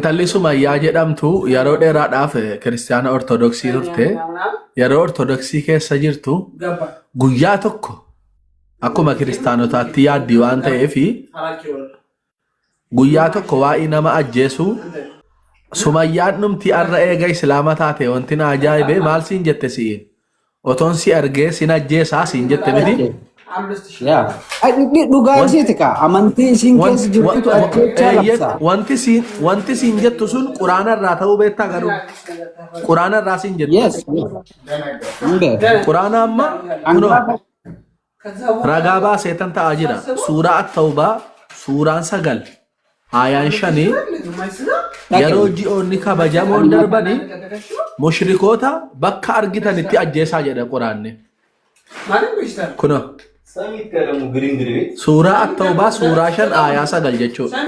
Intalli Sumayyaa jedhamtu yeroo dheeraadhaaf kiristaana Ortodoksii turte. Yeroo Ortodoksii keessa jirtu guyyaa tokko akkuma kiristaanotaatti yaaddi waan ta'eef guyyaa tokko waa'ee nama ajjeesuu Sumayyaan dhumti har'a eega Islaama taate wanti na ajaa'ibe maal siin jette si'iin? Otoon si argee sin ajjeesaa siin jette miti? Yaa. Ay, Dhugaa Wanti isiiti kaa. Amantii isiin keessa wanti jirtutu ajjeechaa eeyyee labsa. wanti siin wanti siin jettu sun quraana irraa ta'uu beektaa garuu quraana irraa siin jettu. Yes. Hin beeku. Quraana amma kunoo An gaafa ragaa baaseetan ta'aa jira. Suuraa at-tawbaa suuraan 9 aayaan shanii yeroo dhaga'i. ji'oonni kabajamoon Ani mata darbanii mushrikoota bakka argitanitti ajjeesaa jedha quraanni. Kunoo suuraa at-tawbaa suuraa 5 aayaa 9 jechuudha.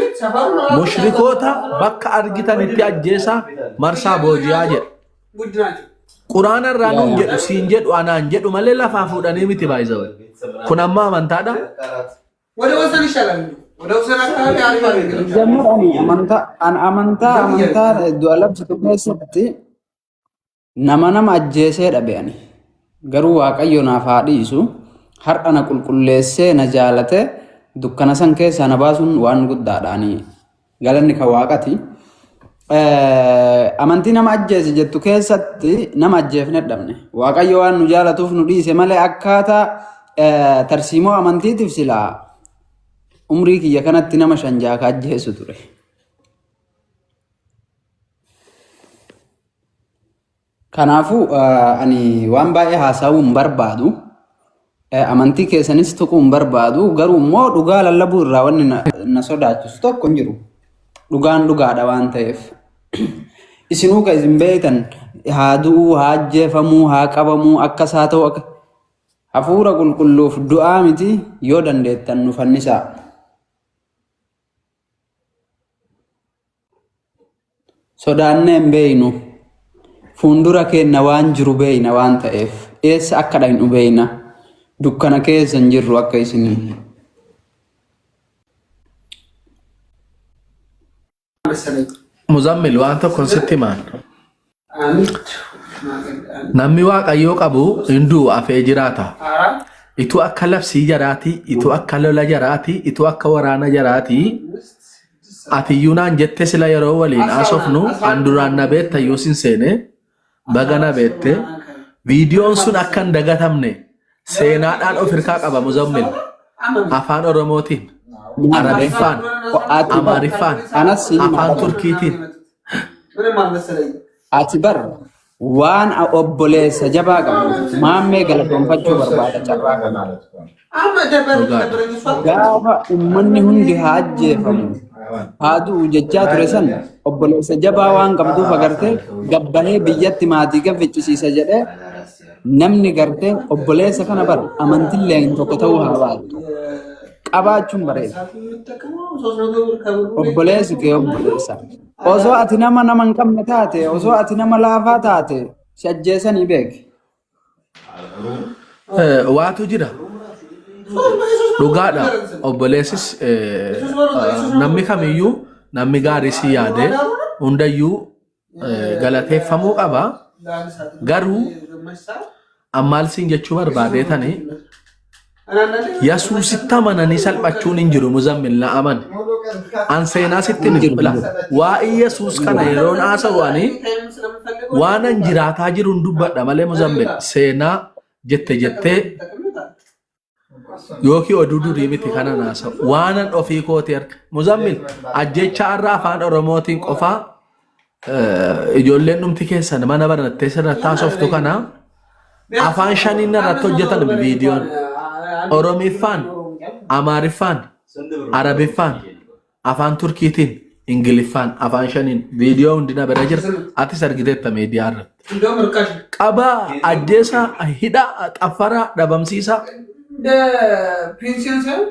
Mushrikoota bakka argitanitti ajjeesaa marsaa booji'aa jedha. Quraana irraa Yaa nuun yaa. jedhu siin jedhu anaan jedhu malee lafaa fuudhanii miti baay'isawwan. Kun amma amantaadha. Jammar ani amantaa an amantaa amantaa du'a labsitu keessatti nama nama ajjeesee dhabe ani. Garuu Waaqayyo naaf haa dhiisu. Har'a na qulqulleessee na jaalate dukkana san keessaa na baasuun waan guddaadha ani galanni kan waaqati. Amantii nama ajjeese jettu keessatti nama ajjeefne dhabne. Waaqayyo waan nu jaalatuuf nu dhiise malee akkaataa tarsiimoo amantiitiif silaa umrii kiyya kanatti nama shan jaha ka ajjeesu ture. Kanaafuu ani waan baay'ee haasa'uu hin barbaadu. Amantii keessanis tuquu hin barbaadu. Garuu immoo dhugaa lallabuu irraa wanni na sodaachisu tokko hin jiru. Dhugaan dhugaadha waan ta'eef. Isinuu kan isin beektan haa du'uu, haa ajjeefamuu, haa qabamuu, akkas haa ta'u akka hafuura qulqulluuf du'aa miti yoo dandeettan nu fannisaa. Sodaannee hin beeynu. Fuundura keenna waan jiru beeyna waan ta'eef. Eessa akka dhaynu beeyna. Dukkana keessa hin jirru akka isinii. Muzammil waan tokkon sitti himaan. Namni waaqayyoo qabu hin du'u afee jiraata. Ituu akka labsii jaraatii, ituu akka lola jaraatii, ituu akka waraana jaraatii, atiyyuu naan jette sila yeroo waliin haasofnu an duraan na beettayyuu sin seene baga na beette viidiyoon sun akka hin dagatamne seenaadhaan of hirkaa qaba Muzammil afaan Oromootiin, Arabiffaan, Ati bar Amaariffaan, anas si hima afaan dhaga'i. Turkiitiin. Ati bar waan obboleessa jabaa qabdu maammee galatoonfachuu barbaada carraa kana. Dhugaadha. Gaafa uummanni hundi haa ajjeefamu haa du'u jechaa ture san obboleessa jabaa waan qabduuf agartee gabbahee biyyatti maatii gaffichisiisa jedhee namni gartee obboleessa kana bar amantillee tokko ta'uu haa baattu. Qabaachuun bareeda. Obboleessi kee obboleessa. Osoo ati nama nama hin qabne taate, osoo ati nama laafaa taate, si ajjeesanii beeki. Waatu jira. Dhugaadha. Obboleessis namni kamiyyuu namni gaarii si yaade hundayyuu galateeffamuu qaba. Garuu ammaal siin jechuu barbaadee tani Yesuusitti amananii salphachuun hin jiru muzammil na amani. An seenaa sitti Hin hin jiru. fila. Waa'ee Yesuus kana yeroon haasa'u ani waanan jiraataa jiruun dubbadha malee muzammil seenaa jette jettee yookiin oduu durii miti kanan haasa'u. Waanan ofii kooti harka. Muzammil ajjeechaa har'a afaan Oromootiin qofaa ijoolleen dhumti keessan mana barattee sirratti haasoftu kana afaan shaniin irratti hojjetan viidiyoon. Oromiffaan, Amaariffaan, Arabiffaan, afaan Turkiitiin, Ingiliffaan, afaan shaniin viidiyoo hundi na bira jira. Atis argiteetta miidiyaa irratti. Qabaa, ajjeesaa, hidhaa, xaffaraa, dhabamsiisaa.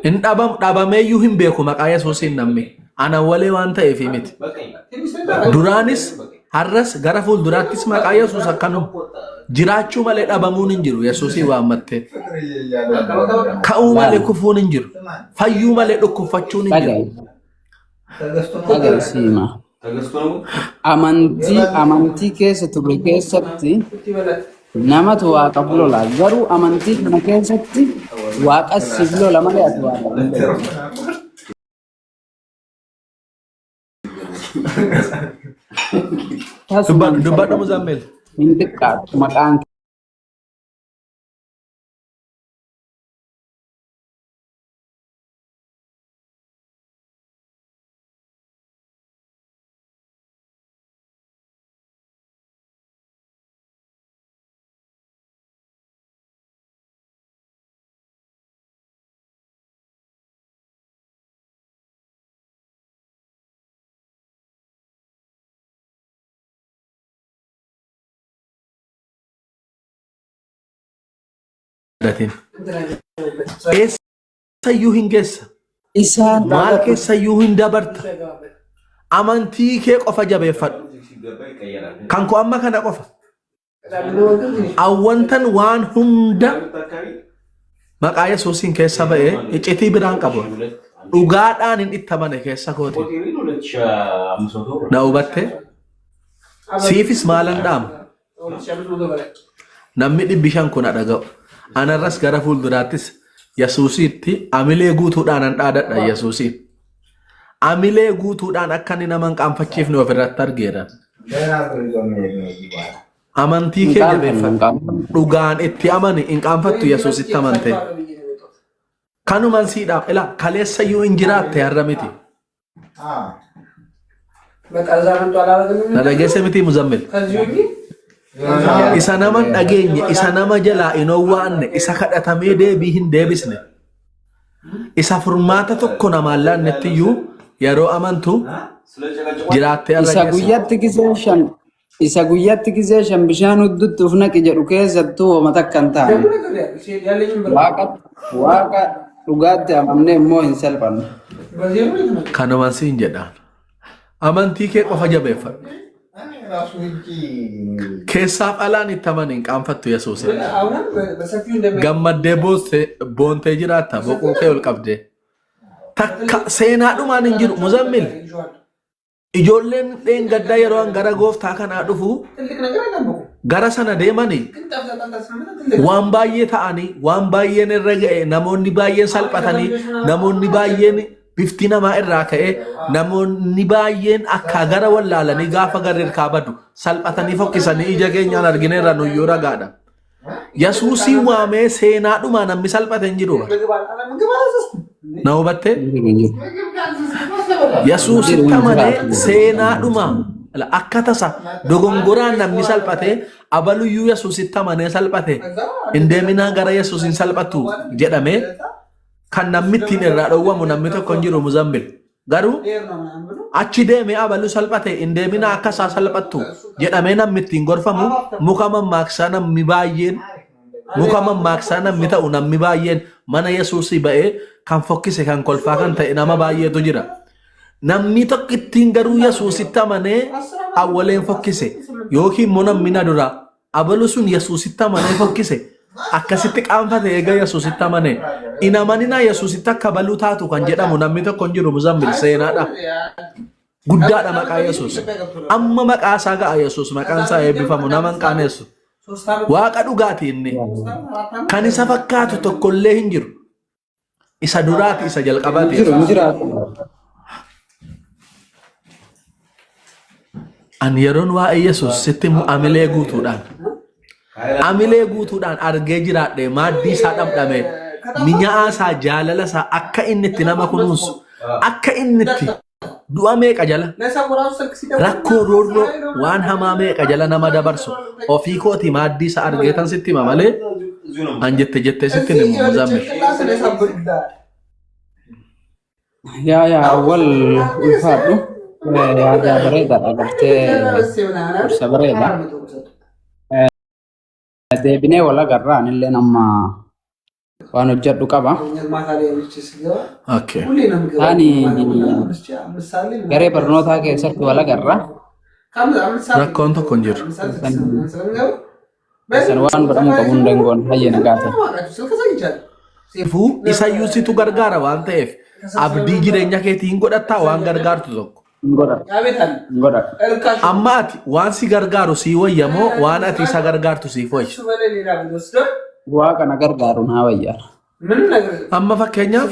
Hin dhabamu, dhabameeyyuu hin beeku maqaa Yesuusiin namni. Ana walee waan ta'eef miti. Duraanis har'as gara fuulduraattis maqaa Yesuus akkanuma. Jiraachuu malee dhabamuun hin jiru Yesuusiin waammattee. Ka'uu malee kufuun hin jiru. Fayyuu malee dhukkubfachuun hin jiru. Dhaga'i. Dhaga'i siima. Amantii keessa turre keessatti namatu waaqaf lola. Garuu amantii kana keessatti waaqas siif lola malee ati waaqaf hin loltu. Tasuma Dubbadhu hin dubbadhu salphattu. Muzammil. Hin xiqqaatu maqaan Datin. Eessayyuu hin geessa. Isaan Maal keessayyuu hin dabarta. Amantii kee qofa jabeeffadhu. Kan koo amma kana qofa. Awwantan waan hunda maqaa Yesuusiin keessa ba'ee iccitii biraan qabu. Dhugaadhaan hin ittamane keessa kooti. Na hubatte? Siifis maalan dhaama? Namni 500 kun haa dhaga'u. Anarras gara fuulduraattis Yesuusiitti amilee guutuudhaan an dhaadadha Yesuusiin. Amilee guutuudhaan akka inni nama hin qaanfachiifne ofirratti argeera. Amantii Hin kee qaanfannu, hin jabeeffadhu. qaanfannu. Dhugaan itti amani hin qaanfattu Yesuusitti amantee. Kanuman siidhaaf ilaa kaleessayyuu hin jiraatte har'a miti. Na dhageesse miti Muzammil. Isa nama hin dhageenye, isa nama jalaa hin owwaanne, isa kadhatamee deebii hin deebisne, isa furmaata tokko namaan laannetti iyyuu yeroo amantu jiraattee har'a Isa geesse. guyyatti gisee shan isa guyyatti gisee shan bishaan huddutti uf naqi jedhu keessattuu homa takka hin taane. Waaqa waaqa dhugaatti amannee immoo hin salphannu. Kanuman siin jedhaan. Amantii kee qofa jabeeffadhu. Keessaaf alaan itti amani hin qaanfattu Yesuusitti. Gammaddee boontee jiraatta boquu kee ol qabdee. Takka seenaadhumaan hin jiru. Muzammil ijoolleen dheengaddaa yeroo an gara gooftaa kanaa dhufu gara sana deemanii waan baay'ee ta'anii waan baay'een irra ga'e namoonni baay'een salphatanii namoonni baay'een bifti namaa irraa ka'e namoonni baay'een akka gara wallaalanii gaafa garri irkaa badu salphatanii fokkisanii ija keenyaan argineerra nuyyuu ragaadha. Yesuusiin waamee seenaadhumaa namni salphate hin jiru. Na hubattee? Yesuusitti amanee seenaadhumaa akka tasa dogongoraan namni salphate abaluyyuu Yesuusitti amanee salphate hin deeminaa gara Yesuus hin salphattu jedhamee kan namni ittiin irraa dhowwamu namni tokko hin jiru Muzammil. Garuu achi deemee abalu salphate hin deeminaa akka isaa salphattu jedhamee namni ittiin gorfamu muka mammaaksaa namni baay'een muka mammaaksaa namni ta'u namni baay'een mana Yesuusii ba'ee kan fokkise kan kolfaa kan ta'e nama baay'eetu jira. Namni tokko ittiin garuu Yesuusitti amanee awwaleen fokkise yookiin immoo namni na duraa Abalu sun Yesuusitti amanee fokkise. Akkasitti qaanfate eega Yesuusitti amane. In amaninaa Yesuusitti akka baluu taatu kan jedhamu namni tokko hin jiru Muzammil seenaadha. Guddaadha maqaa Yesuus. Amma maqaa isaa ga'a Yesuus maqaan isaa eebbifamu nama hin qaanessu. Waaqa dhugaati inni. Kan isa fakkaatu tokkollee hin jiru. Isa duraati isa Hin jalqabaati jiru hin Yesuus. jiraatu. Ani yeroon waa'ee Yesuus sitti himu amilee guutuudhaan. Amilee guutuudhaan argee jiraadhe maaddii isaa dhamdhame minya'aa isaa jaalala isaa akka inni itti nama kunuunsu akka inni itti du'a meeqa jala rakkoo roorroo waan hamaa meeqa jala nama dabarsu ofii kooti maaddii isaa argeetan sitti hima malee an jette jettee sitti hin himu Muzammil. Yaa yaa awwal ulfaadhu. Yaada bareedaadha gartee gorsa bareeda. Deebinee wal agarra anilleen amma waan hojjedhu qaba. Okay. Ani garee barnootaa keessatti wal agarra. Rakkoon tokko hin jiru. San waan godhamuu qabu hunda hin goone hayyee nagaa ta'e. Fuu isayyuu situ gargaara waan ta'eef abdii jireenya keetii hin godhattaa waan gargaartu tokko. Hin godhadhu. Hin godhadhu. Amma ati waan si gargaaru sii wayya moo waan ati isa gargaartu siif wayya? Waaqa na gargaaru naa wayya. Amma fakkeenyaaf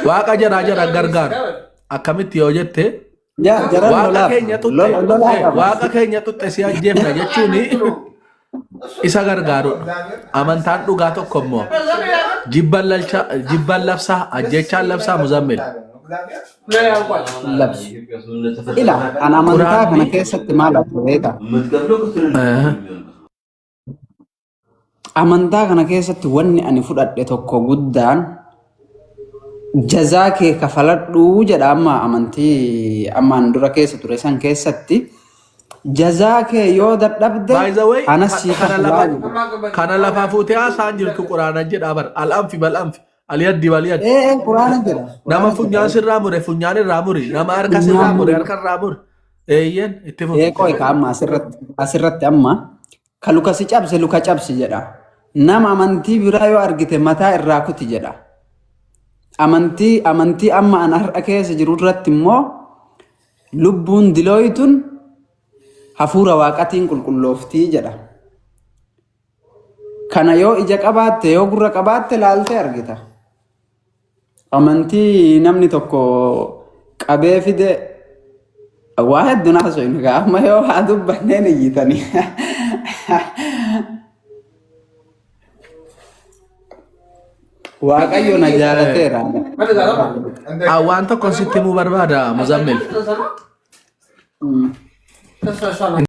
waaqa jaraa jara gargaaru akkamitti yoo jette Yaa jaran waaqa lolaaf. keenya tutte Lolaa qaba. waaqa keenya tutte si ajjeefna jechuun isa gargaarudha. Amantaan dhugaa tokko immoo jibban lalcha jibban labsaa ajjechaan labsaa Muzammil. Labsu. Ila an amantaa kana Quraanni keessatti maal akka beektaa? eh, Amantaa kana keessatti wanni ani fudhadhe tokko guddaan jazaa kee kafaladhuu jedha amma amantii ammaan dura keessa ture san keessatti jazaa kee yoo dadhabde By the way, anas sii kana kafalaa lafa jedha. kana lafaa fuutee haasa'an jirtu quraana jedha bar al-anfi bal-anfi al-yaddi bal-yaddi. Ee ee, quraana jedha. Nama Quraana jedha. funyaan sirraa mure funyaan irraa muri nama harka sirraa Funyaan mure muri. harka irraa muri. Eeyyeen itti fufi Ee itti qoy fufi. ka amma asirratti amma ka luka si cabse luka cabsi jedha. Nama amantii biraa yoo argite mataa irraa kuti jedha. Amantii amma an har'a keessa jiru irratti immoo lubbuun dilooytun hafuura waaqatiin qulqullooftii jedha. Kana yoo ija qabaatte yoo gurra qabaatte laaltee argita. Amantii namni tokko qabee fide waa hedduun haasofnu gaa amma yoo haa dubbanneen iyyitanii. Waaqayyo na jaalateera. Ah, waan tokko sitti himuu barbaada Muzammil.